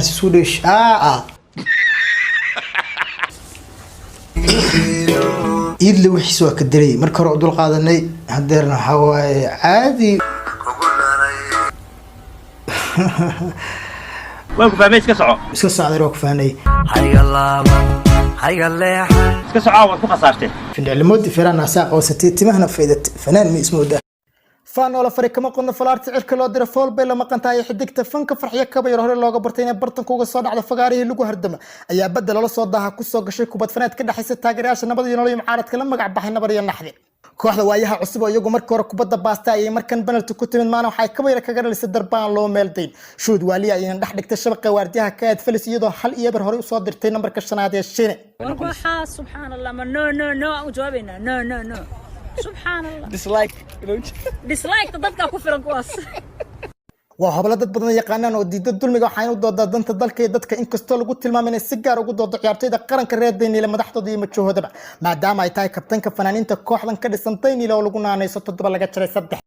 Ninkaas Swedish aa Iidle wixiis waa ka diray. Marka hore u dul qaadanay, hadeerna waxaa waaye caadi. Waan ku fahmay, iska soco. Iska socday, waa ku fahnay. Hayga laaban, hayga leexan. Iska soco, waad ku khasaartee. Findhiclimoodi firaan asaa qabsatay, timahana faydatay, fanaan mi ismoodaa. Faanoola fari kama qodno. Falaarta cirka loo dira fool bay la maqan tahay. Xidigta fanka Farxiyo Kabayar, hore looga bartay inay bartanka uga soo dhacdo fagaarihii lagu hardamo, ayaa badda lala soo daaha kusoo gashay kubad faneed ka dhexaysa taageerayaasha Nabad iyo Nolol iyo mucaaradka la magac baxay Nabar iyo Naxdi. Kooxda Waayaha Cusub oo iyagu markii hore kubadda baasta ayay markan penalty ku timid maana waxay Kabayar kaga dhalisay darbaan loo meeldayn. Shuud waaliya ayayna dhex dhigtay shabaqa waardiyaha ka Felis, iyadoo 1-0 horey usoo dirtay nambarka shanaad ee Shine. Waxaa subxaan Allah, ma no, no, no aan u jawaabaynaa. No, no, no, subxaan Allah. Dislike. Dislike dadkaa ku filan kuwaas. Waa hoblo dad badan yaqaanaan oo diida dulmiga, waxayna u doodaa danta dalka iyo dadka, inkastoo lagu tilmaamay inay si gaar ugu doodo ciyaartoyda qaranka reer Dayniile, madaxdooda iyo majahoodaba, maadaama ay tahay kabtanka fanaaniinta kooxdan ka dhisan Dayniile oo lagu naanayso 7 laga jaray 3.